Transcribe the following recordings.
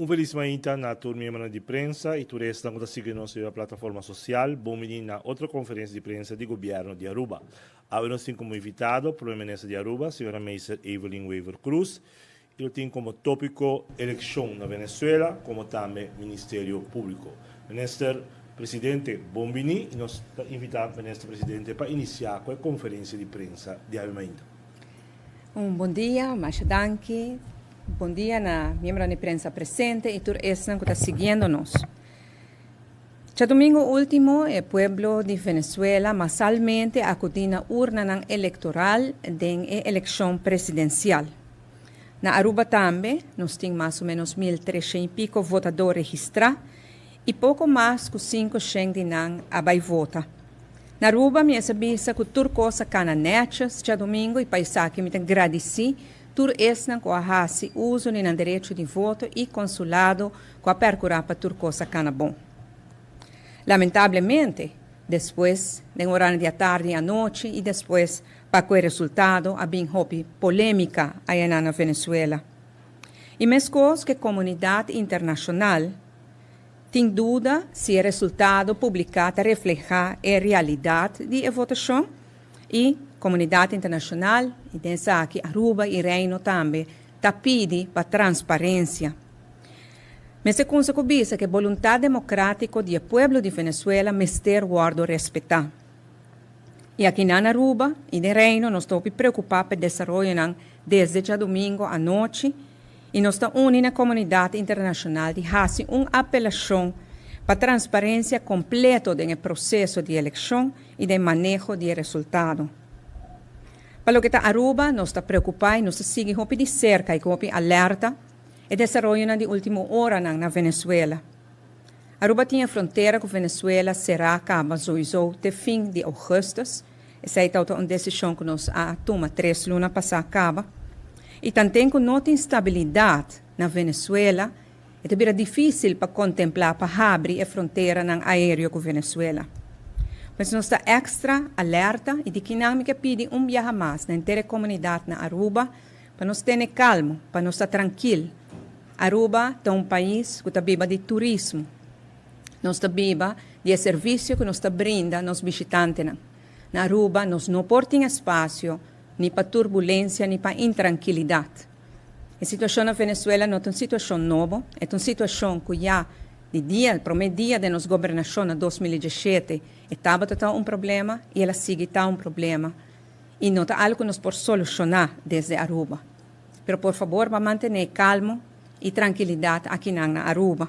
Un felis mainta na tur miembronan di prensa y tur esnan cu ta sigui nos riba plataforma social. Bon bini na otro conferencia di prensa di Gobierno di Aruba. Awe nos tin como invitado Prome Minister di Aruba, Señora Meester Evelyn Wever-Croes y lo tin como topico eleccion na Venezuela como tambe Ministerio Publico. Minister Presidente, bon bini y nos ta invita Minister Presidente pa inicia cu e conferencia di prensa di awe mainta. Un bon dia, masha danki. Bon dia na miembronan di prensa presente y tur esnan cu ta siguiendo nos. Djadomingo ultimo e pueblo di Venezuela masalmente a acudi na urnanan electoral den e eleccion presidencial. Na Aruba tambe nos tin mas o menos 1300 y pico votador registra y poco mas cu 500 di nan a bay vota. Na Aruba mi a bisa cu tur cos a cana netjes djadomingo y pa esaki mi ta gradici tur esnan cu a haci uso di nan derecho di voto y consulado cu a percura pa tur cos a cana bon. Lamentablemente, despues, den oranan di atardi y anochi y despues pa cu e resultado a bin hopi polemica ayanan na Venezuela. Y mescos cu e comunidad internacional, Tin duda si e resultado publiká ta reflehá e realidat di e votashon i komunidat internashonal, i den esaki Aruba i Reino tambe, ta pidi pa transparensia. Mester kunsa ku bisa ku e boluntat demokratiko di e pueblo di Venezuela mester wòrdu respetá. I akinan na Aruba i den Reino nos ta hopi preokupá pa e desaroyonan desde djadumingu anochi i nos ta uni na komunidat internashonal di hasi un apelashon pa transparensia kompleto den e proseso di elekshon i den maneho di e resultado. Pa loke ta Aruba, nos ta preokupá i nos ta sigui hopi di serka i ku hopi alerta e desaroyonan di ultimo oranan na Venezuela. Aruba tin e frontera ku Venezuela será kaba souiso te fin di ougùstùs. Esei tabata un desishon ku nos a tuma tres luna pasá kaba. I tanten ku no tin stabilidat na Venezuela, e ta bira difísil pa kontemplá pa habri e fronteranan aéreo ku Venezuela. Pues nos ta èkstra alerta i di kinan mi ke pidi un biaha mas na henter e komunidat na Aruba pa nos tene kalmo, pa nos ta trankil. Aruba ta un pais ku ta biba di turismo. Nos ta biba di e servisio ku nos ta brinda nos bishitantenan. Na Aruba nos no por tin espasio ni pa turbulensia ni pa intrankilidat. E situashon na Venezuela no ta un situashon nobo, e ta un situashon ku ya di dia, promé dia den nos gobernashon na 2017 e tabata ta un problema i el a sigui ta un problema i no ta algu ku nos por solushoná desde Aruba. Pero por fabor pa mantené kalmo i trankilidat akinan na Aruba.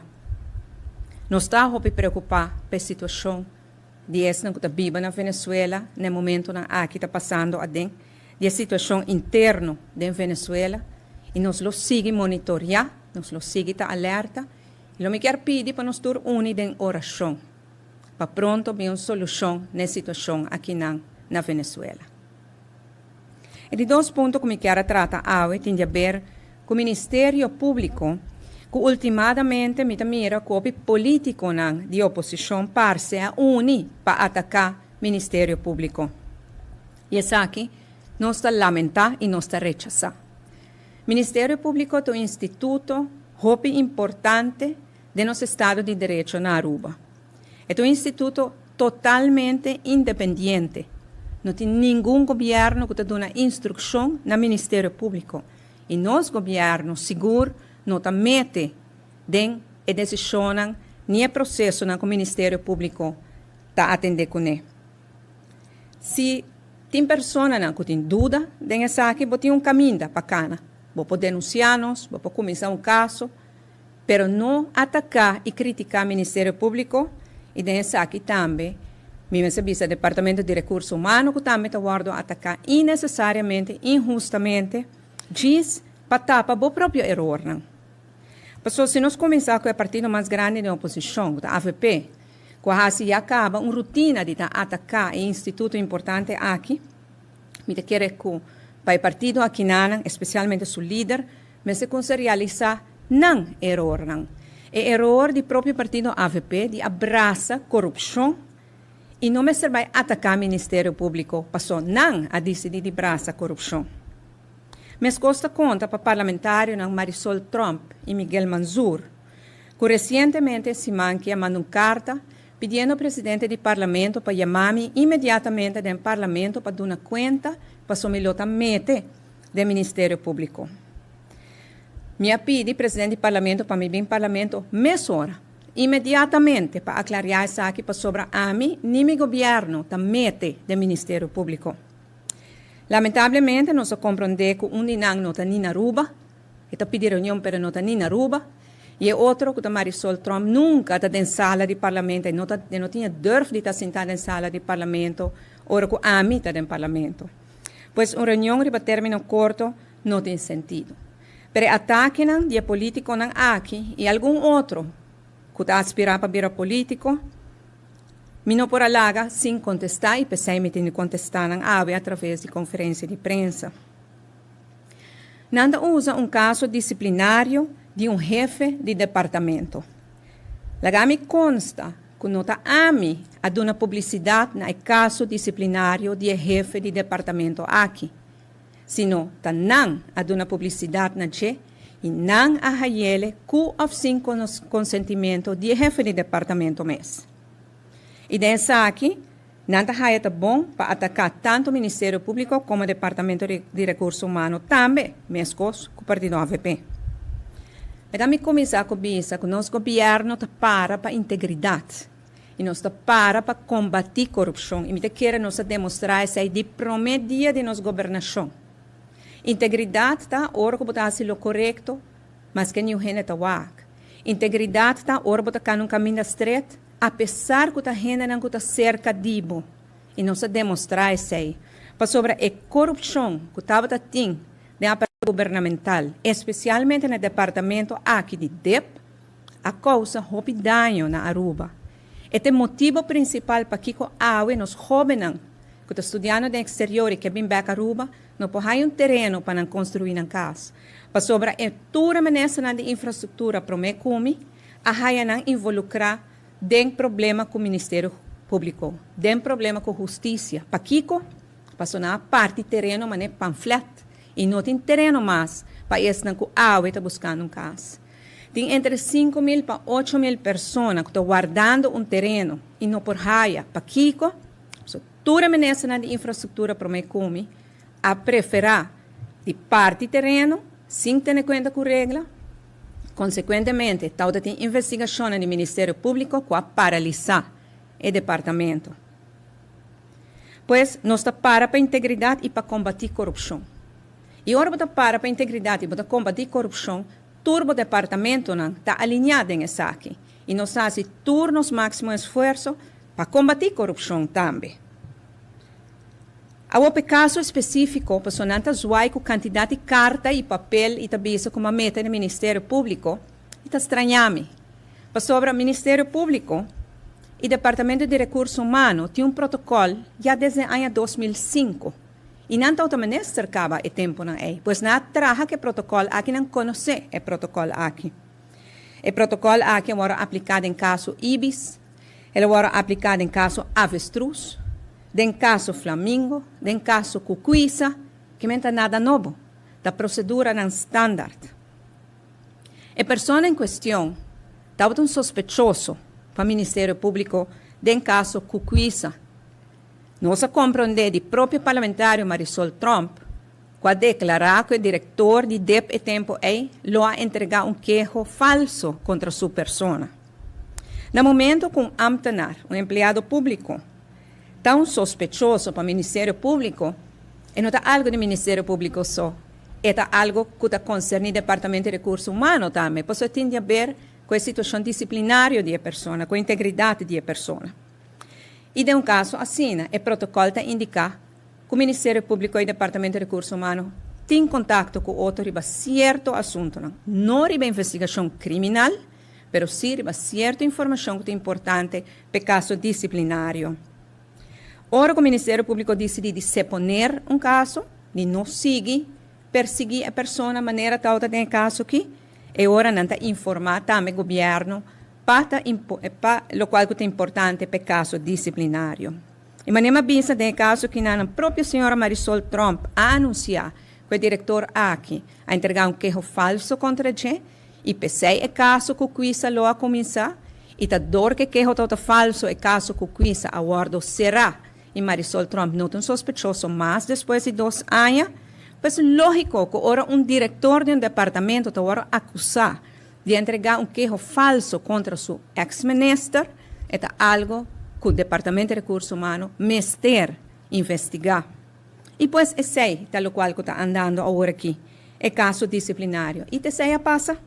Nos ta hopi preokupá pa e situashon di esnan ku ta biba na Venezuela na e momentonan aki ta pasando aden, di e situashon interno den Venezuela i nos lo sigui monitoriá, nos lo sigui ta alerta i lo mi kier pidi pa nos tur uni den orashon pa pronto bin un solushon na e situashon akinan na Venezuela. E di dos punto ku mi kier a trata awe tin di aber ku Ministerio Públiko, ku ultimadamente mi ta mira ku hopi polítikonan di oposishon parse a uni pa ataká Ministerio Públiko. I esaki nos ta lamentá i nos ta rechasá. Ministerio Públiko ta un instituto hopi importante den nos estado di derecho na Aruba. E ta un instituto totalmente independiente. No tin ningun gobierno cu ta duna instruccion na Ministerio Publico y nos gobierno sigur no ta mete den e decisionnan ni e procesonan cu Ministerio Publico ta atende cune. Si tin personanan cu tin duda den esaki bo tin un caminda pa cana. Bo por denuncia nos, bo por cuminsa un caso. Pero no ataká i kritiká Ministerio Públiko i den esaki tambe mi mester bisa Departamento di Rekurso Humano ku tambe ta wòrdu ataká innesesariamente, inhustamente, djis pa tapa bo propio erornan. Pasobra si nos kuminsá ku e partido mas grandi den oposishon, ku ta avp, ku a hasi ya kaba un rutina di ta ataká e instituto importante aki, mi ta kere ku pa e partido akinanan, espesialmente su lider, Mester kunsa realisa nan erornan. E eror di propio partido avp di a brasa korupshon i no mester bai ataka Ministerio Publiko paso nan a disidi di brasa korupshon. Meskos ta konta pa parlamentarionan Marisol Tromp i Miguel Manzur. Ku resientemente siman ki a manda un karta pidiendo presidente di Parlamento pa yama mi inmediatamente den Parlamento pa duna kuenta paso mi lo ta mete den Ministerio Públiko. Mi a pidi presidente di Parlamento pa mi bin Parlamento mesora, inmediatamente pa aklariá esaki pasobra ami ni mi gobièrnu ta mete den Ministerio Públiko. Lamentablemente nos a komprondé ku un di nan no ta ni na Aruba, e ta pidi reunion pero no ta ni na Aruba, i e otro ku ta Marisol Tromp nunka ta den sala di Parlamento, e no ta e no tin e durf di ta sintá den sala di Parlamento ora ku ami ta den Parlamento. Pues un reunion riba término korto no tin sentido. Pero e atakenan di e polítikonan aki i algun otro ku ta aspirá pa bira polítiko, Mi no por a laga sin kontestá i p'esei mi tin di kontestá nan awe atraves di konferensia di prensa. Nan ta usa un kaso disiplinario di un hefe di departamento. Laga mi konsta ku no ta ami a duna publisidat na e kaso disiplinario di e hefe di departamento aki, sino ta nan a duna publisidat na dje i nan a hayele ku òf sin konsentimento di e hefe di departamento mes. I den esaki, nan ta haya ta bon pa ataká tantu Ministerio Públiko komo Departamento di Rekurso Humano tambe, meskos ku partido avp. Meta mi kuminsá ku bisa ku nos gobièrnu ta para pa integridat i nos ta para pa kombatí korupshon i mi ta kere nos a demostrá esei di promé dia di nos gobernashon. Integridat ta ora ku bo ta hasi lo korekto maske niun hende ta wak. Integridat ta ora bo ta kana un kaminda stret apesar ku ta hendenan ku ta serka di bo. I nos a demostrá esei pasobra e korupshon ku tabata tin den aparato gubernamental, espesialmente na e departamento aki di dep, a kousa hopi daño na Aruba. E ta e motibo prinsipal pakiko awe nos hóbennan ku ta studiando den eksterior i ke bin bèk Aruba no por haña un tereno pa nan konstruí nan kas, pasobra e tur e ministernan di infrastruktura promé ku mi a haña nan involukrá den problema ku Ministerio Públiko, den problema ku hustisia. Pakiko? Pasobra nan a parti tereno manera pamflèt i no tin tereno mas pa esnan ku awe ta buskando un kas. Tin entre 5000 pa 8000 persona ku ta wardando un tereno i no por haya. Pakiko? Pasobra tur e ministernan di infrastruktura promé ku mi a preferá di parti tereno sin tene kuenta ku regla. Konsekuentemente, tawata tin investigashonnan di Ministerio Públiko ku a paralisá e departamento. Pues, nos ta para pa integridat i pa kombatí korupshon. I ora bo ta para pa integridat i bo ta kombatí korupshon, tur bo departamentonan ta alineá den esaki i nos ta hasi tur nos máksimo esfuerso pa kombatí korupshon tambe. Awor pa e kaso espesífiko, pasobra nan ta zwai ku kantidat di karta i papel i ta bisa ku m'a mete na Ministerio Públiko, i ta strañá mi. Pasobra Ministerio Públiko i Departamento di Rekurso Humano tin un protokòl ya desde aña 2005 i nan ta outominister kaba e tempunan ei. Pues nan a traha ku e protokòl aki, nan konosé e protokòl aki. E protokòl aki a wòrdu apliká den kaso Ibis, el a wòrdu apliká den kaso Avestruz, den kaso Flamingo, den kaso Kukuisa, ke men ta nada nobo, ta proseduranan standaard. E persona en kuestion tabata un sospechoso pa Ministerio Públiko den kaso Kukuisa. Nos a komprondé di propio parlamentario Marisol Tromp ku a deklará ku e direktor di dep e tempu ei lo a entregá un keho falso kontra su persona. Na momento ku un ámtenar, un empleado públiko, ta un sospechoso pa Ministerio Públiko, e no ta algu di Ministerio Públiko so, e ta algu ku ta konserní Departamento di Rekurso Humano tambe, pasobra e tin di aber ku e situashon disiplinario di e persona, ku e integridat di e persona. I den un kaso asina, e protokòl ta indiká ku Ministerio Públiko i Departamento di Rekurso Humano tin kontakto ku otro riba sierto asuntunan, no riba investigashon kriminal, pero sí riba sierto informashon ku ta importante pa e kaso disiplinario. Ora ku Ministerio Públiko disidí di seponer un kaso, di no sigui persiguí e persona manera tabata den e kaso akí, e ora nan ta informá tambe gobièrnu pa ta pa lokual ku ta importante pa e kaso disiplinario. E manera mi a bisa den e kaso aki nan propio señora Marisol Tromp a anunsiá ku e direktor aki a entregá un keho falso kontra dje. Y p'esey e caso Kukwisa lo a cuminsa y ta door cu e keho tabata falso e caso Kukwisa a wordo cera y Marisol Tromp no ta un sospechoso mas despues di dos aña. Pues logico cu ora un director di un departamento ta wordo acusa di entrega un keho falso contra su ex minister e ta algo cu Departamento di Recurso Humano mester investiga. Y pues esey ta locual cu ta andando awor aki, e caso disciplinario. Y ta esey a pasa.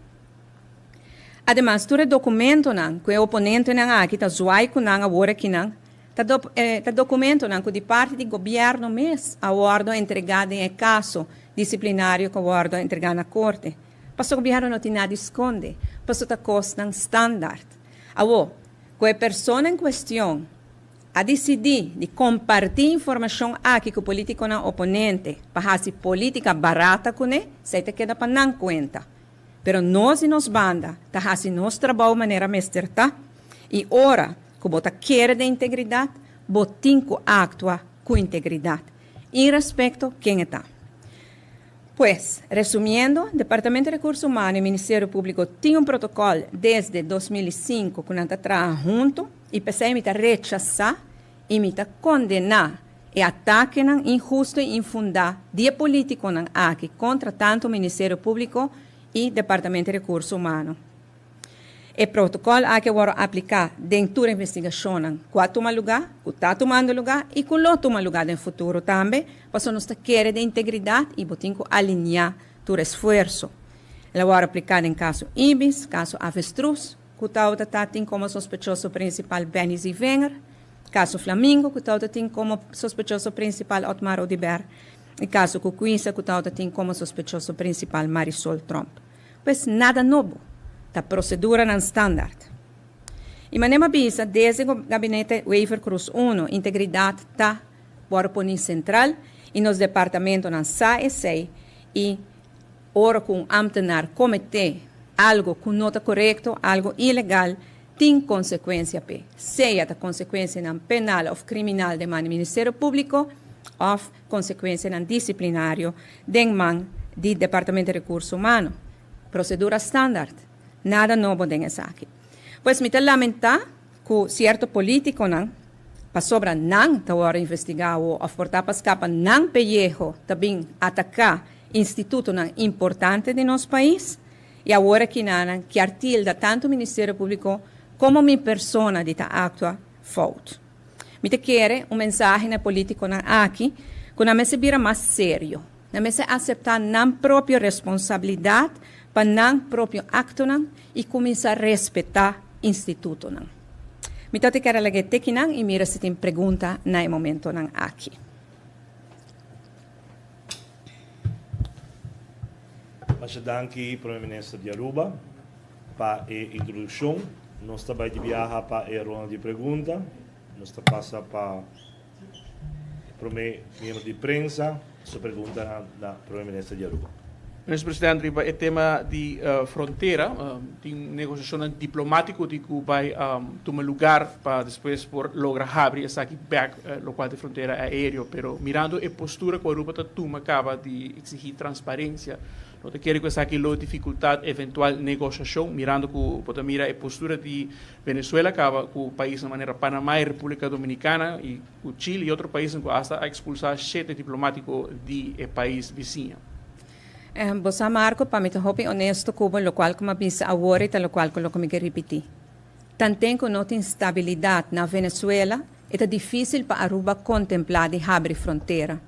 Ademas tur e documentonan cu e oponentenan aki ta zwaai cu nan awor akinan, ta ta documentonan cu di parti di gobierno mes a wordo entrega den e caso disciplinario cu a wordo entrega na corte. Pasobra gobierno no tin nada di sconde, pasobra ta cosnan standaard. Awor, cu e persona en cuestion a disidí di kompartí informashon aki ku polítikonan oponente pa hasi polítika barata kuné, esei ta keda pa nan kuenta. Pero nos di nos banda ta hasi nos trabou manera mester ta i ora ku bo ta kere den integridat, bo tin ku aktua ku integridat, inrespekto ken e ta. Pues, resumiendo, Departamento di Rekurso Humano i Ministerio Públiko tin un protokòl desde 2005 ku nan ta traha huntu i p'esei mi ta rechasá i mi ta kondená e atakenan inhusto i infundá di e polítikonan aki kontra tantu Ministerio Públiko i Departamento di Rekurso Humano. E protokòl aki a wòrdu apliká den tur investigashonnan ku a tuma lugá, ku ta tumando lugá i ku lo tuma lugá den futuro tambe, pasobra nos ta kere den integridat i bo tin ku aliniá tur esfuerso. El a wòrdu apliká den kaso Ibis, kaso Avestruz, ku tabata ta tin komo sospechoso prinsipal Benny Zievinger, kaso Flamingo, ku tabata tin komo sospechoso prinsipal Otmar Oduber, i kaso Kukwisa, ku tabata tin komo sospechoso prinsipal Marisol Tromp. Pues nada nobo, ta proceduranan standaard. Y manera mi a bisa, desde Gabinete Wever-Croes uno, integridad ta worde poni central y nos departamentonan sa esey y ora cu un ambtenaar comete algo cu no ta corecto, algo ilegal, tin consecuencia p'e, sea ta consecuencianan penal of criminal den man di Ministerio Publico of consecuencianan disciplinario den man di Departamento di Recurso Humano. Procedura standard. Nada nobo den esaki. Pues mi ta lamenta cu cierto politiconan, pasobra nan ta worde investiga awo of por ta pa scapa nan pelleho ta bin ataca institutonan importante di nos pais y awor aki nan kier tilda tanto Ministerio Publico como mi persona di ta actua fout. Mi ta kere un mensahe na e politiconan aki cu nan mester bira mas serio. Nan mester acepta nan propio responsabilidad pa nan propio actonan y cuminsa respeta institutonan. Mi ta kere laga e tekinan y mira si tin pregunta na e momentonan aki. Masha danki Prome Minister di Aruba pa e introduccion. Nos ta bay di biaha pa e ronda di pregunta. Nos ta pasa pa e prome miembro di prensa su preguntanan na Prome Minister di Aruba. Minister President, riba e tema di frontera, tin negociacionnan diplomatico di cu bay tuma lugar pa despues por logra habri esaki bek, locual ta e frontera aereo. Pero mirando e postura cu Aruba ta tuma caba di exigi transparencia, No ta kere ku esaki lo difikultat eventual negoshashon, mirando ku bo ta mira e postura di Venezuela kaba ku paisnan manera Panama i Repúblika Dominikana i ku Chile i otro paisnan ku asta a ekspulsá shete diplomátiko di e pais bisiña. Bo sa Marco, pa mi ta hopi honesto ku bo, lokual ku mi a bisa awor i ta lokual ku loke mi ke ripití. Tanten ku no tin stabilidat na Venezuela, e ta difísil pa Aruba kontemplá di habri frontera.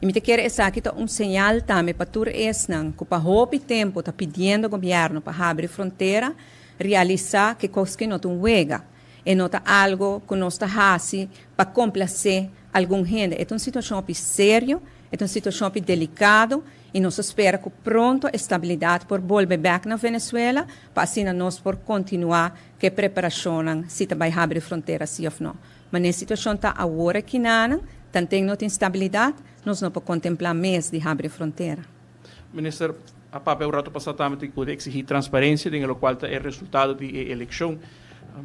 I mi ta kere esaki ta un señal tambe pa tur esnan ku pa hopi tempu ta pidiendo gobièrnu pa habri frontera, realisá ke kos ke no ta un wega. E no ta algu ku nos ta hasi pa komplasé algun hende. E ta un situashon hopi serio, e ta un situashon hopi delikado i nos ta spera ku pronto e stabilidat por bolbe bèk na Venezuela pa asina nos por kontinuá ku e preparashonnan si ta bai habri frontera si òf no. Ma n'e situashon ta awor aki nanan, tanten no tin stabilidat, nos no por kontemplá mes di habri frontera. Minister a papia un rato pasá tambe di ku ta eksigí transparensia den e lokual ta e resultado di e elekshon.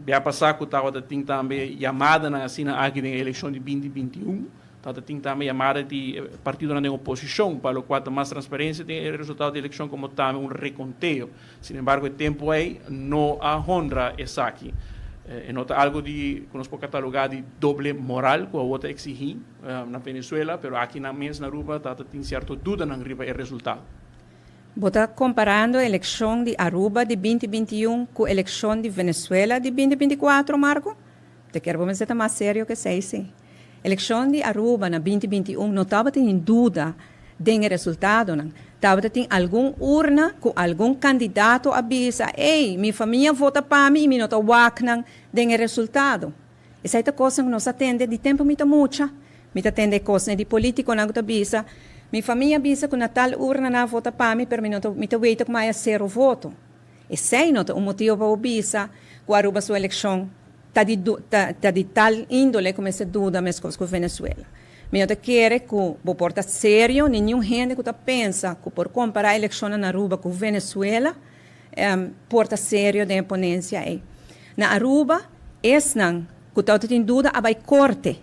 Bia pasá ku tabata tin tambe yamadanan asina aki den e elekshon di binti 21. Tabatin tambe yamada di partidonan den oposicion pa locual ta mas transparencia den e resultado di eleccion como tambe un reconteo. Sin embargo e tempo ey no a honra esaki. E no ta algo di cu nos por cataloga di doble moral cu awor ta exigi na Venezuela, pero aki nan mes na Aruba ta tin cierto dudanan riba e resultado. Bo ta comparando eleccion di Aruba di 2021 cu eleccion di Venezuela di 2024, Marco? Te kere bo mester ta mas serio cu esey si. Eleccion di Aruba na 2021 no tabatin duda den e resultadonan. Tabatin algun urna cu algun candidato a bisa: "Ey, mi famia a vota pa mi y mi no ta wak nan den e resultado." Esey ta cos cu nos a tende di tempo mi ta mucha. Mi ta tende cos di politiconan cu ta bisa: "Mi famia a bisa cu na tal urna nan a vota pa mi, pero mi no ta, mi ta weta cu mi a cero voto." Esey no ta un motibo pa bisa cu Aruba su eleccion ta di tal indole cu mester duda mescos cu Venezuela. Mi no ta kere cu bo por ta serio, ningun hende cu ta pensa cu por compara eleccion na Aruba cu Venezuela, por ta serio den ponencia ey. Na Aruba, esnan cu tin duda a bay corte.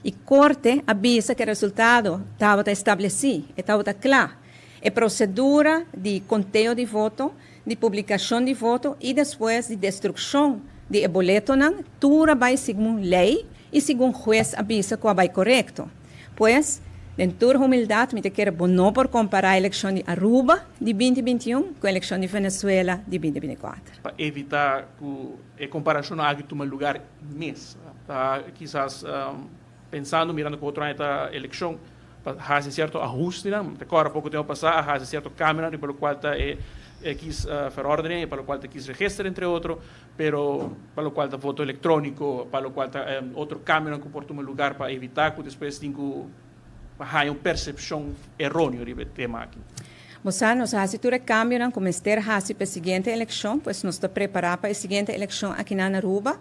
Y corte a bisa cu e resultado tabata estableci, tabata cla. E procedura di conteo di voto, di publicacion di voto y despues di destruccion di boletonan, tur a bay segun ley y segun hues a bisa cu a bay corecto. Pues, den tur humildad, mi ta kere bo no por compara eleccion di Aruba di 2021 cu eleccion di Venezuela di 2024. Pa evita cu e comparacion aki tuma lugar mes. Ta kisas pensando, mirando cu otro aña ta eleccion, pa haci cierto ahuste, no? Awor poco tempo pasa, haci cierto cambio, pa locual ta e kies verordening, pa locual ta kiesregister, entre otro, pero pa locual ta voto electronico, pa locual ta otro cambio cu por tuma lugar pa evita cu despues tin cu haya un percepcion eroneo riba e tema aki. Mosa, nos a haci tur cambio cu mester haci pa e siguiente eleccion, pues nos ta prepara pa e siguiente eleccion aki na Aruba.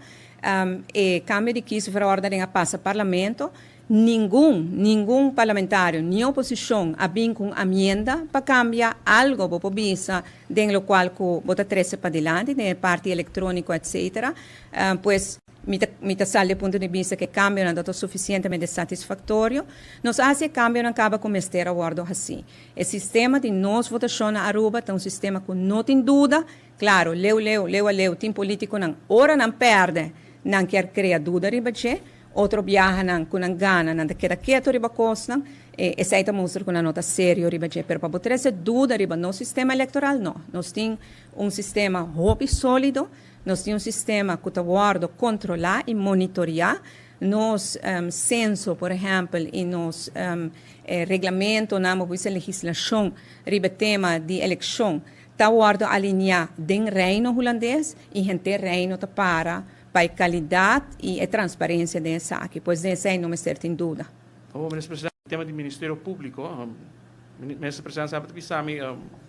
E cambio di kiesverordening a pasa parlamento. Ningun parlamentario, ni oposicion a bin cu enmienda pa cambia algo, bo bisa, den locual cu bo ta trece pa dilanti, den parti electronico, etc. Pues mi ta sali punto di vista cu e cambio no ta suficientemente satisfactorio. Nos a haci cambio caba cu mester a wordo haci. E sistema di nos votacion na Aruba ta un sistema cu no tin duda. Claro, leu, leu, leu a leu, tin politiconan ora nan perde, nan kier crea duda riba dje, otro biaha nan cu nan gana, nan ta keda keto riba cosnan, e esey ta mustra cu nan no ta serio riba dje, pero pa bo trece duda riba nos sistema electoral, no. Nos tin un sistema hopi solido, nos tin un sistema cu ta wordo controla y monitorea. Nos censo, por ehempel, y nos reglamento, nan legislacion riba tema di eleccion, ta wordo alinea den Reino Hulandes y henter Reino ta para e calidad y e transparencia di esaki. Pues di esey no mester tin duda. Oh, Minister Presidente, tema di Ministerio Publico, Minister Presidente sabi cu sabi,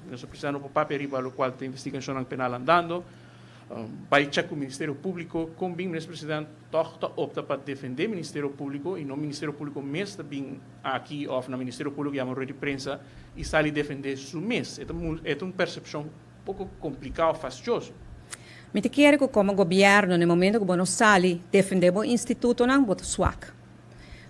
Minister Presidente no por papia riba locual ta investigacion penal andando, bay check cu Ministerio Publico, con bin Minister Presidente toch ta opta pa defende Ministerio Publico y no Ministerio Publico mes ta bin aki of na Ministerio Publico yama rueda di prensa y sali defende su mes. E ta un percepcion poco complica, fastioso. Mi ta kere cu como gobierno, na momento cu bo no sali defende e institutonan, bo ta zwak.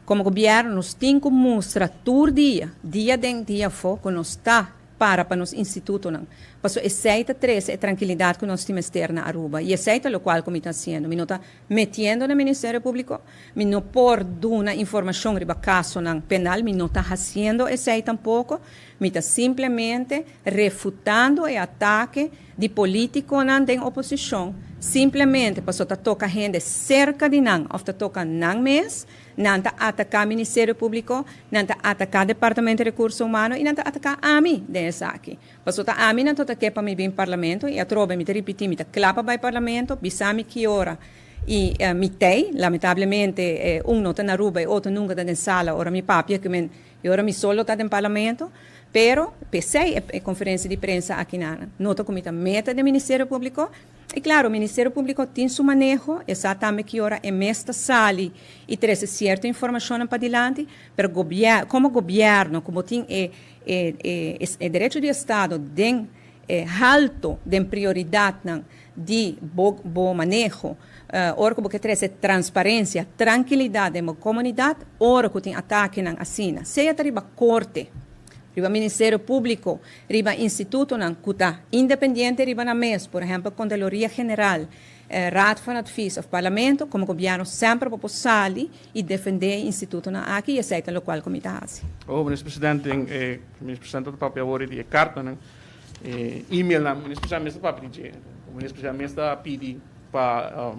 Como gobierno, nos tin cu mustra tur dia, dia den dia afo, cu nos ta para nos institutonan. Paso esey ta trece e trankilidad cu nos tin na Aruba. Y esey ta locual cu mi ta haciendo. Mi no ta metiendo na Ministerio Publico, mi no por duna informacion riba casonan penal, mi no ta haciendo esey tampoco. Mi ta simplemente refutando e atake di politiconan den oposicion, simplemente paso ta toca hende cerca di nan, of ta toca nan mes, nan ta ataca Ministerio Publico, nan ta ataca Departamento di Recurso Humano y nan ta ataca ami den esaki. Paso ta ami nan ta ke pa mi bin parlamento y atrobe mi ta ripiti, mi ta cla pa bay parlamento, bisa mi ki ora. Y mi tey, lamentablemente, un no ta na Aruba y otro nunca ta den sala, ora mi papia, cu men, y ora mi solo ta den parlamento, pero p'esey e conferencia di prensa aki na no ta cu mi ta meta di Ministerio Publico. Y claro, Ministerio Publico tin su maneho, exactamente ki ora e mes ta sali y trece cierto informacion pa dilanti, pero como gobierno, como tin e derecho di Estado den Halto den prioridadnan di bo maneho, ora cu bo ke trece transparencia, trankilidad den bo comunidad, ora cu tin atakenan asina, sea ta riba corte, riba Ministerio Publico, riba institutonan cu ta independiente riba nan mes, por ehempel Contraloria General, Raad van Advies of Parlamento, como gobierno semper bo por sali y defende e institutonan aki y esey ta locual cu mi ta haci. Oh, Minister Presidente, Minister Presidente ta papia awor di e cartanan, e emailnan, Minister Presidente mes ta papia di dje. Minister Presidente mes ta pidi pa,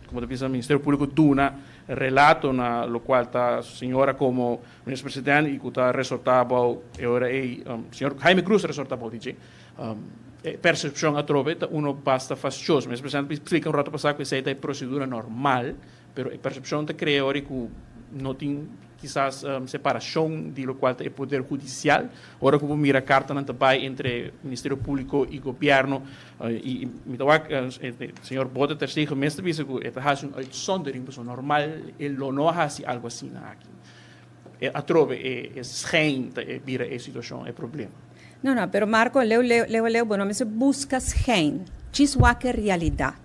como ta bisa, Ministerio Publico duna relato na locual ta su señora como Minister Presidente y cu ta resorta bao e ora ey, señor Jaime Cruz ta resorta bao di dje. E percepcion atrobe ta uno basta fastioso. Minister Presidente splica un rato pasa cu esey ta e procedura normal. Pero e percepcion ta crea ora cu no tin kisas separacion di locual ta e poder hudicial. Ora cu bo mira cartanan ta bay entre Ministerio Publico y Gobierno y mi ta wak señor Bote ter Stegen mes ta bisa cu e ta haci un uitzondering pasobra normal e lo no a haci algo asina aki. Atrobe e schijn ta bira e situacion, e problema. No, no, pero Marco, leu, leu, leu, leu, bo no mester busca schijn. Djis wak e realidad.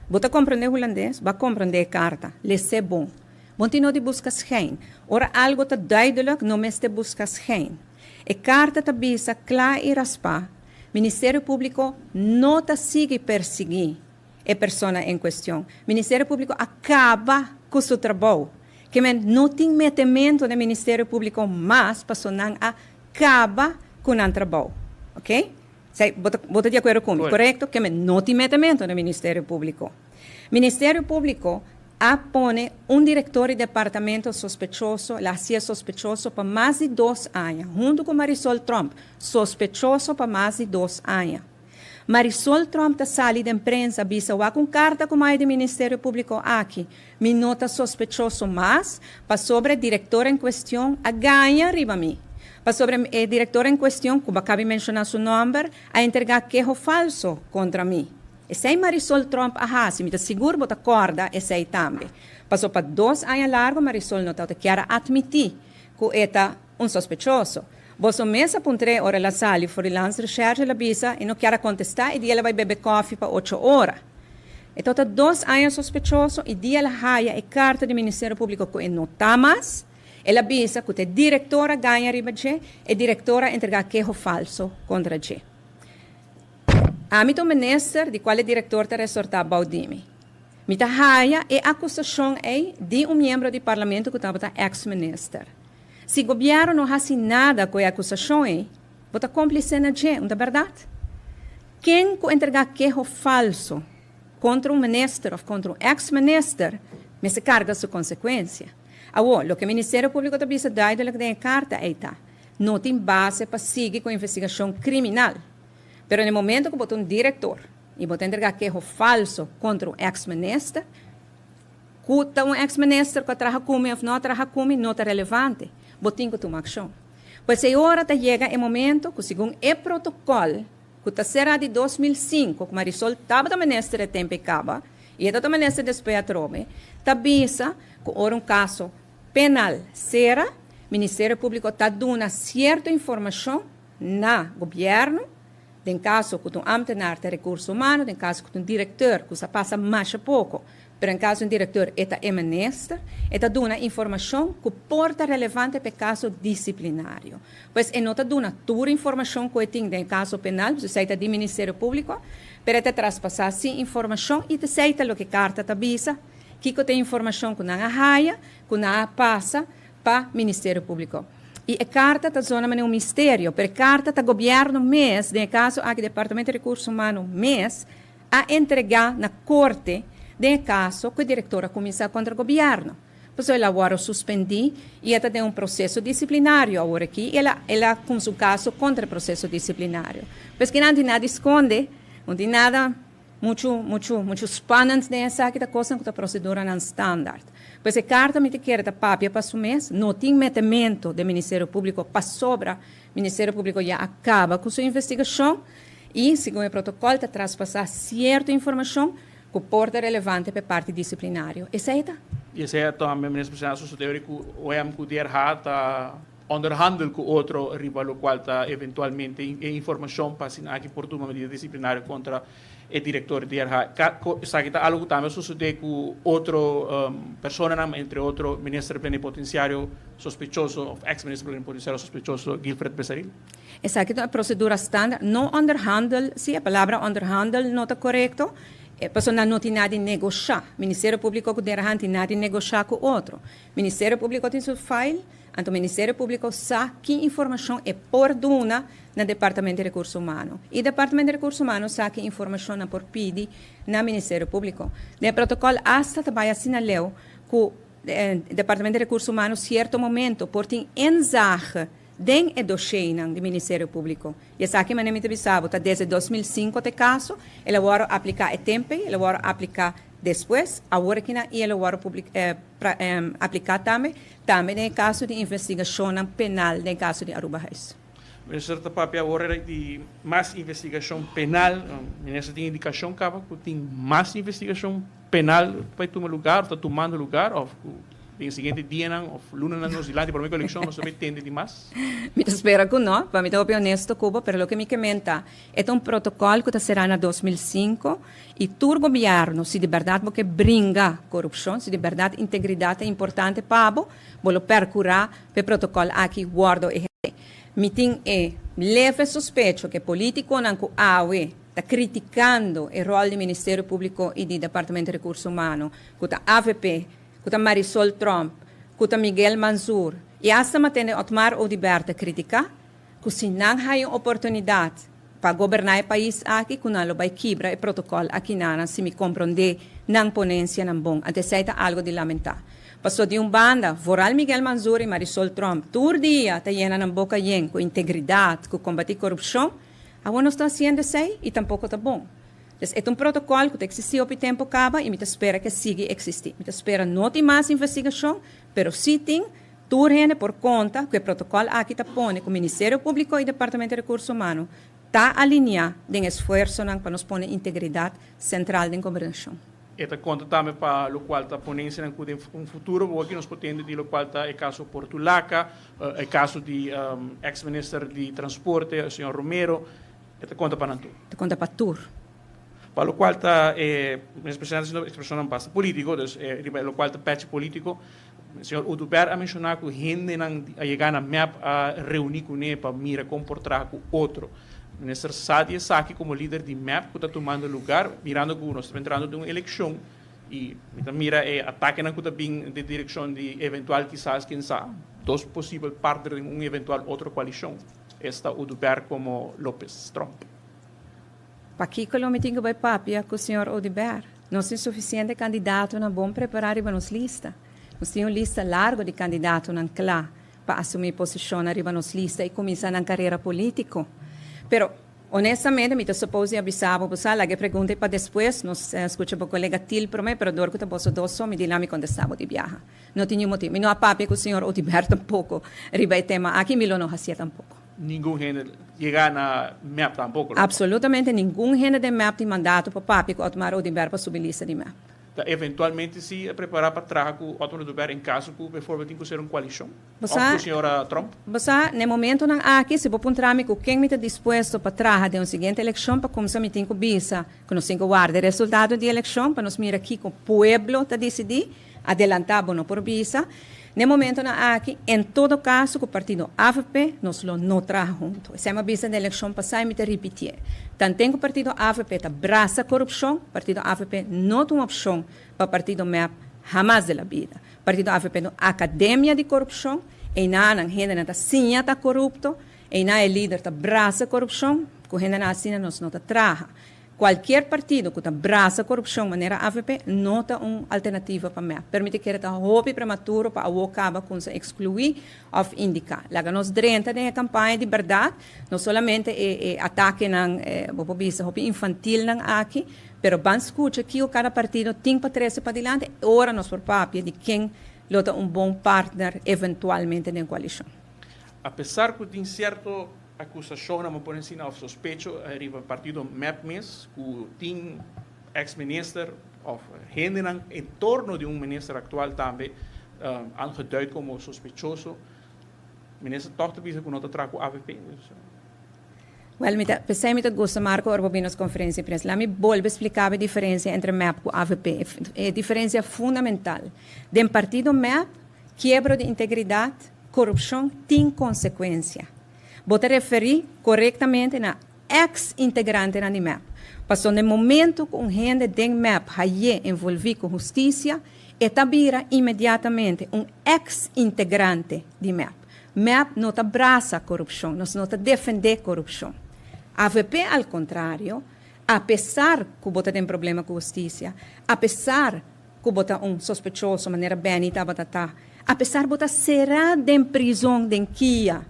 Bo ta komprendé hulandes? Bo a komprendé e karta. Les'é bon. Bo tin no di buska schijn. Ora algo ta duidelijk, no mester buska schijn. E karta ta bisa kla i raspá, Ministerio Públiko no ta sigui persiguí e persona en kuestion. Ministerio Públiko a kaba ku su trabou. Ke men no tin metementu den Ministerio Públiko mas paso nan a kaba ku nan trabou. Oké? Sei, bo ta, bo ta di akuerdo ku mi, korekto? Ke men no tin metemento na Ministerio Públiko. Ministerio Públiko a pone un direktor di departamento sospechoso, el a hasié sospechoso pa mas di dos aña, huntu ku Marisol Tromp, sospechoso pa mas di dos aña. Marisol Tromp ta sali den prensa bisa wak un karta ku mai di Ministerio Públiko aki, mi no ta sospechoso mas pasobra e direktor en kuestion a gaña riba mi. Pasobra e direktor en kuestion, ku bo a kabi menshoná su nòmber, a entregá keho falso kontra mi. Esei Marisol Tromp a hasi, mi ta sigur bo ta kòrda esei tambe. Paso pa dos aña largu Marisol no tabata kier a atmití ku e ta un sospechoso. Boso mes a puntr'é ora el a sali for di Landsrecherche, el a bisa e no kier a kontestá i di el a bai bebe kòfi pa ocho ora. E tabata dos aña sospechoso i dia el a haya e karta di Ministerio Públiko ku e no ta mas. El a bisa ku ta e direktor a gaña riba dje, e direktor a entregá keho falso kontra dje. Ami ta un minister di kual e direktor ta resortá bou di mi. Mi ta haya e akusashon ei di un miembro di parlamento ku tabata eks-minister. Si gobièrnu no hasi nada ku e akusashon ei, bo ta kómplise na dje, un ta bèrdat? Ken ku entregá keho falso kontra un minister òf kontra un eks-minister mester karga su konsekuensia. Awor, loke Ministerio Públiko ta bisa duidelik den e karta ei ta, no tin base pa sigui ku investigashon kriminal. Pero na e momento ku bo ta un direktor i bo ta entregá keho falso kontra un eks-minister, ku ta un eks-minister ku a traha ku mi òf no a traha ku mi no ta relevante, bo tin ku tuma akshon. Pues e ora ta yega e momento ku segun e protokòl ku ta será di 2005 ku Marisol tabata minister e tempu ei kaba i e ta ta minister despues atrobe, ta bisa ku ora un kaso penal sera, Ministerio Públiko ta duna sierto informashon na gobièrnu, den kaso ku ta un ámtenar ta Rekurso Humano, den kaso ku ta un direkteur, ku sa pasa masha poko, pero den kaso di un direkteur e ta e minister, e ta duna informashon ku por ta relevante pa e kaso disiplinario. Pues e no ta duna tur informashon ku e tin den e kaso penal, pasobra esei ta di Ministerio Públiko, pero e ta traspasá si informashon i ta esei ta loke e karta ta bisa. Kiko ta e informashon ku nan a haya, ku nan a pasa pa Ministerio Públiko? I e karta ta zona manera un misterio, pero e karta ta gobièrnu mes, den e kaso aki Departamento di Rekurso Humano mes, a entregá na korte den e kaso ku e direktor a kuminsá kontra gobièrnu. Pasobra el a wòrdu suspendí i e ta den un proseso disiplinario awor aki i el a el a kumsa un kaso kontra e proseso disiplinario. Pues kinan tin nada di skonde, no tin nada. Muchu, muchu, muchu spannend den esaki ta kosnan ku ta proseduranan standaard. Pues e karta mi ta kere ta papia pa su mes, no tin metemento den Ministerio Públiko pasobra Ministerio Públiko ya a kaba ku su investigashon i segun e protokòl ta traspasá sierto informashon ku por ta relevante pa e parti disiplinario. Esei ta. I esei a tambe Minister Presidente a sosodé ora ku OM ku DRH ta. Onderhandel ku otro riba lokual ta eventualmente e informashon pa asina aki por tuma medida disiplinario kontra e direktor di RH. Esaki ta algu ku tambe a sosodé ku otro personanan, entre otro minister plenipotenciario sospechoso òf eks minister plenipotenciario sospechoso Guilfred Besaril. Esaki ta un prosedura standaard, no onderhandel, si e palabra onderhandel no ta korekto, pasobra nan no tin nada di negoshá. Ministerio Públiko ku DRH no tin nada di negoshá ku otro. Ministerio Públiko tin su file, anto Ministerio Públiko sa ki informashon e por duna na Departamento di Rekurso Humano. I Departamento di Rekurso Humano sa ki informashon nan por pidi na Ministerio Públiko. Den e protokòl asta ta bai asina leu ku Departamento di Rekurso Humano sierto momento por tin inzage den e dosheinan di Ministerio Públiko. I esaki manera mi ta bisa bo ta desde 2005 ta e kaso, el a wòrdu apliká e tempu ei, el a wòrdu apliká despues, awor akinan i el a wòrdu apliká tambe, tambe den e kaso di investigashonnan penal den e kaso di Arubahuis. Minister ta papia awor di mas investigashon penal. Minister tin indikashon kaba ku tin mas investigashon penal bai tuma lugar, ta tumando lugar òf ku den e siguiente dianan òf lunanan nos dilanti promé ku elekshon nos ta bai tende di mas? Mi ta spera ku no, pa mi ta hopi honesto ku bo, pero loke mi ke menta, e ta un protokòl ku ta será na 2005 i tur gobièrnu, si di bèrdat bo ke bringa korupshon, si di bèrdat integridat ta importante pa bo, bo lo pèrkurá pa e protokòl aki wòrdu ehersé. Mi tin e leve sospecho ku e polítikonan ku awe ta kritikando e ròl di Ministerio Públiko i di Departamento di Rekurso Humano, ku ta avp, ku ta Marisol Tromp, ku ta Miguel Mansur i asta matende Otmar Oduber ta kritiká, ku si nan haña un oportunidat pa goberná e pais aki, ku nan lo bai kibra e protokòl akinanan si mi komprondé nan ponensianan bon. Anto esei ta algu di lamentá. Pasobra di un banda, vooral Miguel Mansur i Marisol Tromp tur dia ta yena nan boka yen ku integridat, ku kombatí korupshon, awor nos ta hasiendo esei i tampoko ta bon. Pues e ta un protokòl ku ta eksistí hopi tempu kaba i mi ta spera ku e sigui eksistí. Mi ta spera no tin mas investigashon, pero si tin, tur hende por konta ku e protokòl aki ta pone ku Ministerio Públiko i Departamento di Rekurso Humano ta aliniá den esfuersonan pa nos pone integridat sentral den gobernashon. E ta konta tambe pa lokual ta ponensianan ku den un futuro bo aki nos por tende di lokual ta e kaso Portulaca, e kaso di eks minister di transporte, señor Romero. E ta konta pa nan tur. Ta konta pa tur. Pa lokual ta e minister presidente haciendo ekspreshonnan basta politiko, dus riba e lokual ta pechi politiko, señor Oduber a menshoná ku hendenan a yega na mep a reuní kuné pa mira kon por traha ku otro. Minister sa di esaki komo lider di mep ku ta tumando lugar, mirando ku nos ta entrando den un elekshon i mi ta mira e atakenan ku ta bin den direkshon di eventual kisas ken sa dos posibel partner den un eventual otro koalishon. Esta Oduber como Lopez Tromp. Pakico lo mi tin cu bay papia cu señor Oduber? Nos tin suficiente candidatonan bon prepara riba nos lista. Nos tin un lista largo di candidatonan cla pa asumi posicionnan riba nos lista y cuminsa nan carera politico. Pero, honestamente, mi ta suppose di a bisa bo, bo sa, laga e pregunta ey pa despues, nos scucha bo colega Thiel prome, pero dor cu ta boso dos so, mi di la mi contesta bo di biaha. No tin niun motibu. Mi no a papia ku señor Oduber tampoko riba e tema aki, mi lo no hasié tampoko. Ningun hende yega na mep tampoko, lo? Absolutamente ningun hende den mep tin mandato pa papia ku Otmar Oduber pa subi lista di mep. Ta eventualmente si a prepara pa traha ku Otmar Oduber en kaso ku bijvoorbeeld tin ku ser un koalishon? Òf ku señora Tromp? Bo sa, na e momentonan aki, si bo puntra mi ku ken mi ta dispuesto pa traha den un siguiente elekshon, pa kumsa mi tin ku bisa ku nos tin ku warda e resultado di elekshon pa nos mira kiko pueblo ta disidí. Adelantá bo no por bisa. N'e momentonan aki, en todo kaso ku partido avp nos lo no traha huntu. Esei mi a bisa den elekshon pasá i mi ta ripitié. Tanten ku partido avp ta brasa korupshon, partido avp no ta un opshon pa partido mep hamas de la bida. Partido avp ta un akademia di korupshon, einanan hendenan ta siña ta korupto, einan e lider ta brasa korupshon, ku hendenan asina nos no ta traha. Cualkier partido cu ta brasa corupcion manera avp no ta un alternativa pa mep. Pero mi ta kere ta hopi prematuro pa awo caba cunsa exclui of indica. Laga nos drenta den e campaña di berdad, no solamente e e atakenan bo por bisa hopi infantilnan aki, pero ban scucha kico cada partido tin pa trece padilanti, ora nos por papia di ken lo ta un bon partner eventualmente den coalicion. Apesar cu tin cierto Akusashonnan bo por ensina òf sospecho riba partido mep mes ku tin eks minister òf hendenan en torno di un minister aktual tambe aangeduid komo sospechoso. Minister toch ta bisa ku no ta traha ku AVP. Wel, mi ta, p'esei mi ta gusta, Marco, ora bo bin nos conferencia di prensa. Laat mi bolbe splica e diferencia entre MEP cu AVP. E diferencia fundamental. Den partido MEP, kiebro di integridad, corupcion tin consecuencia. Bo ta referi corectamente na ex-integrantenan di MEP. Pasobra den momento cu un hende den MEP haye envolvi cu husticia, e ta bira inmediatamente un ex-integrante di MEP. MEP no ta brasa corupcion, nos no ta defende corupcion. AVP, al contrario, apesar cu bo ta den problema cu husticia, apesar cu bo ta un sospechoso, manera Benny tabata ta, apesar bo ta sera den prison, den KIA,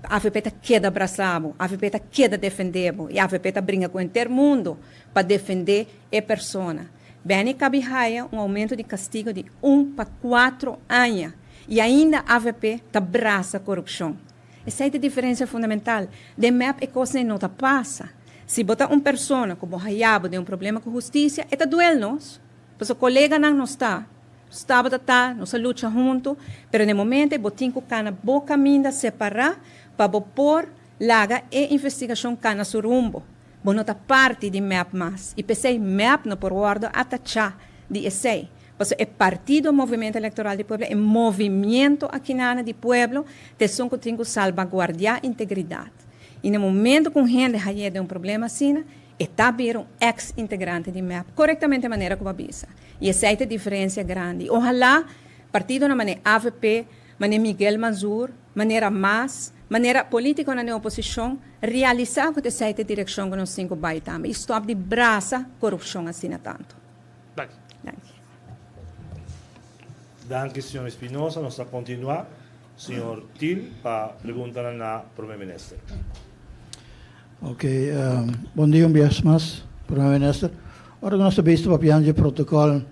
AVP ta keda brasa bo, AVP ta keda defende bo, y AVP ta bringa cu henter mundo pa defende e persona. Benny a caba di haya un aumento di castigo di 1 pa 4 aña. Y ainda AVP ta brasa corupcion. Esey ta e diferencia fundamental. Den MEP e cos no ta pasa. Si bo ta un persona cu bo haya bo den un problema cu husticia, e ta duel nos. Pasobra coleganan nos ta. Staba ta, nos a lucha hunto, pero na momento bo tin cu cana bo caminda separa pa bo por laga e investigacion cana su rumbo. Bo no ta parti di MEP mas. Y p'esey MEP no por wordo atacha di esey. Pasobra e partido Movimiento Electoral di Pueblo, e movimiento aki na di pueblo, ta esun cu tin cu salvaguardia integridad. Y na momento cu hende haya un problema asina, e ta bira un ex-integrante di MEP, corectamente manera cu bo a bisa. Y esey ta e diferencia grandi. Ohala, partidonan manera AVP, manera Miguel Mansur, manera mas, manera politico na oposicion, realisa cu esey ta e direccion cu nos tin cu bay tambe. Y stop di brasa corupcion asina tanto. Danki. Danki. Danki, señor Espinosa. Nos ta continua. Señor Til, pa pregunta na Prome Minister. Ok, bon dia un biaha mas, Prome Minister. Ora nos a bisto papiando di protocol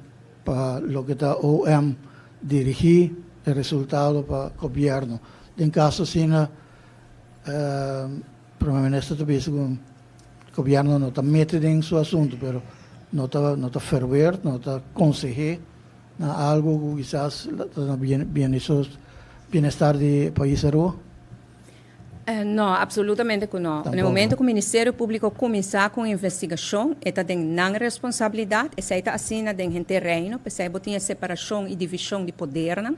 pa loke ta OM dirigi e resultado pa gobierno. Den caso asina, Prome Minister ta bisa cu gobierno no ta mete den su asunto, pero no ta verweerd, no ta consehe na algo cu kisas ta bien bienestar di pais Aruba? No, absolutamente cu no. Tampoco. Na momento cu e Ministerio Publico cuminsa cu investigacion, ta den nan responsabilidad, esey ta asina den henter Reino, p'esey bo tin separacion y division di poder, no?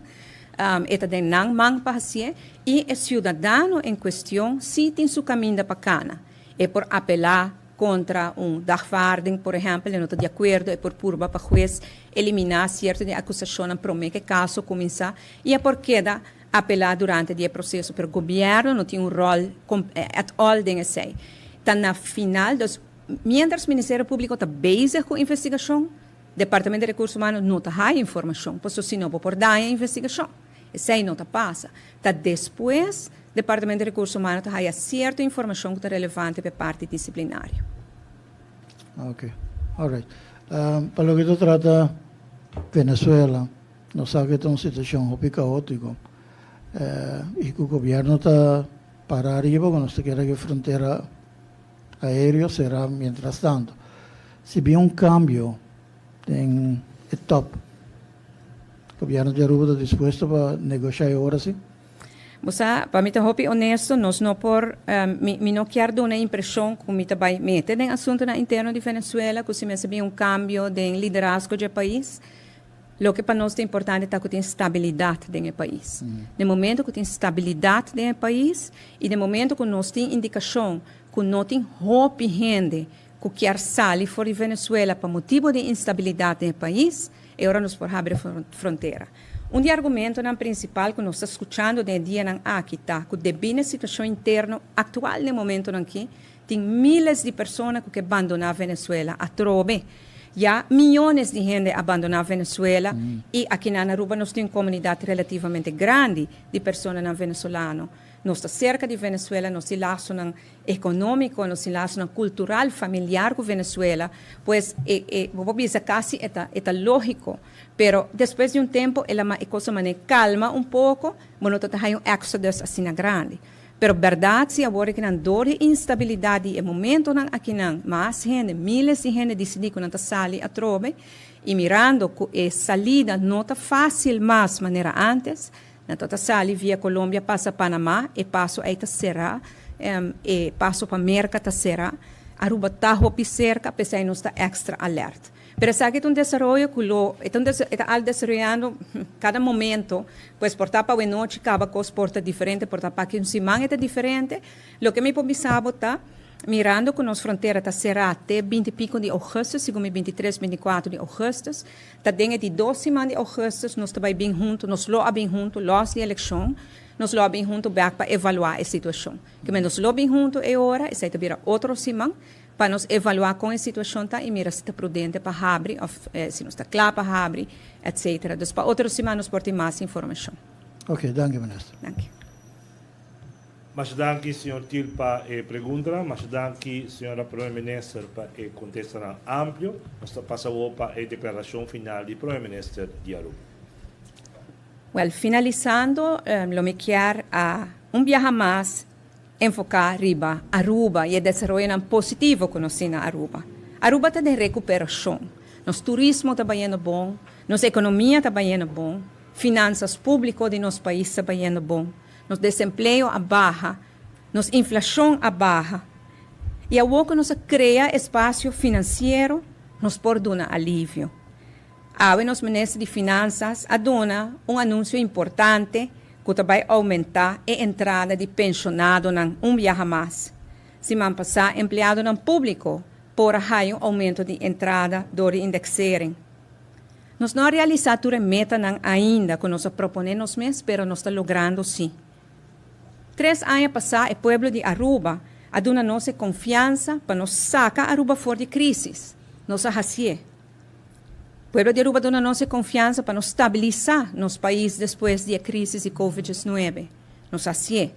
Ta den nan man pa haci, y e ciudadano en cuestion si tin su caminda pa cana. E por apela contra un dagvaarding, por ehempel, no ta di acuerdo, e por purba pa hues elimina cierto di acusacion prome cu e caso cuminsa, y e por keda apela durante e proceso, pero gobierno no tin un rol at all den esey. Ta na final, dus, mientras Ministerio Publico ta bezig cu investigacion, Departamento di Recurso Humano no ta haya informacion, pasobra si no por daña investigacion. Esey no ta pasa. Ta despues, Departamento di Recurso Humano ta haya cierto informacion cu ta relevante pa e parti disciplinario. Ok, alright. Pa loke ta trata Venezuela, nos sa cu ta un situacion hopi caotico. Y cu e gobierno ta para ariba, cu nos kier cu e frontera aereo sera mientras tanto. Si bin un cambio den e top, gobierno di Aruba ta dispuesto pa negocia awor si? Bo, pa mi ta hopi honesto, nos no por, mi no kier duna impresion cu mi ta bay mete den asunto na interno di Venezuela, cu si mester bin un cambio den liderazgo di e pais. Loke pa nos ta importante ta cu tin stabilidad den e pais. Na momento cu tin stabilidad den e pais y na momento cu nos tin indicacion cu no tin hopi hende cu kier sali for di Venezuela pa motibo di instabilidad den e pais, e ora nos por habri frontera. Un di argumentonan principal cu nos ta scuchando den dianan aki ta cu debi na e situacion interno actual na momentonan aki, tin miles di persona cu kier abandona Venezuela atrobe. Ya miyones di hende a abandona Venezuela y aki na Aruba nos tin un comunidad relativamente grandi di personanan venezolano. Nos ta cerca di Venezuela, nos tin laso economico, nos tin laso cultural, familiar cu Venezuela, pues bo bisa casi ta logico. Pero despues di un tempo, e cos a calma un poco, no ta un exodus asina grandi. Pero berdad, si awor cu nan door di instabilidad e momentonan aki nan, mas hende, miles di hende dicidi cu nan ta sali atrobe, y mirando cu e salida no ta facil mas manera antes, Nan ta sali via Colombia pasa Panama, e paso ei ta será, e paso pa Merka ta será. Aruba ta hopi serka, p'esei nos ta extra alert. Pero esaki ta un desaroyo ku lo e ta un e ta al desaroyando kada momento, pues por ta pa awenochi kaba kos por ta diferente, por ta pa aki un siman e ta diferente. Loke mi por bisa bo ta, mirando ku nos frontera ta será te binti piko di ougùstùs, segun mi 23, 24 di ougùstùs, ta den e di dos siman di ougùstùs nos ta bai bin huntu, nos lo a bin huntu lòs di elekshon, nos lo a bin huntu bèk pa evaluá e situashon. Kimen nos lo bin huntu e ora, esei ta bira otro siman, pa nos evaluá kon e situashon ta i mira si ta prudente pa habri òf si nos ta kla pa habri, etcetera. Dus pa otro siman nos por tin mas informashon. Ok, danki minister. Danki. Masha danki señor Thiel pa e preguntanan. Masha danki señora Prome Minister pa e contestanan amplio. Nos ta pasa awor pa e declaracion final di Prome Minister di Aruba. Wel, finalisando lo mi kier a un biaha mas enfoca riba Aruba y e desaroyonan positivo cu nos tin na Aruba. Aruba ta den recuperacion. Nos turismo ta bayendo bon, nos economia ta bayendo bon, finanzas publico di nos pais ta bayendo bon. Nos desempleo a baha, nos inflashon a baha i awor ku nos a krea espasio finansiero nos por duna alivio. Awe nos Minister di Finansas a duna un anunsio importante ku ta bai oumentá e entrada di penshonadonan un biaha mas. Siman pasá empleadonan públiko por a haya un oumento di entrada dor di indeksering. Nos no a realisá tur e metanan ainda ku nos a proponé nos mes, pero nos ta logrando sí. Tres aña pasá e pueblo di Aruba a duna nos e konfiansa pa nos saka Aruba for di krísis. Nos a hasié. Pueblo di Aruba a duna nos e konfiansa pa nos stabilisá nos pais despues di e krísis di Covid 19. Nos a hasié.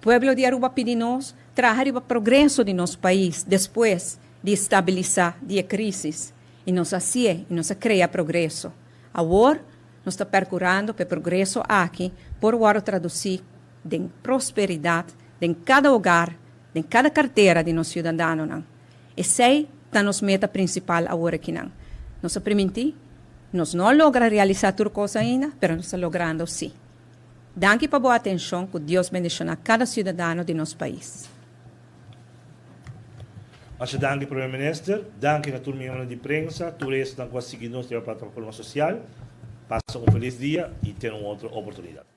Pueblo di Aruba a pidi nos traha riba progreso di nos pais despues di stabilisá di e krísis. I nos a hasié i nos a krea progreso. Awor nos ta perkurando pa e progreso aki por wòrdu tradusí den prosperidat den kada hogar, den kada kartera di nos siudadanonan. Esei ta nos meta prinsipal awor akinan. Nos a primintí, nos no a logra realisá tur kos ainda, pero nos ta logrando sí. Danki pa bo atenshon, ku Dios bendishoná kada siudadano di nos pais. Masha danki Prome Minister, danki na tur miembronan di prensa, tur esnan ku a sigui nos riba plataforma sosial. Pasa un felis dia i ten un otro oportunidat.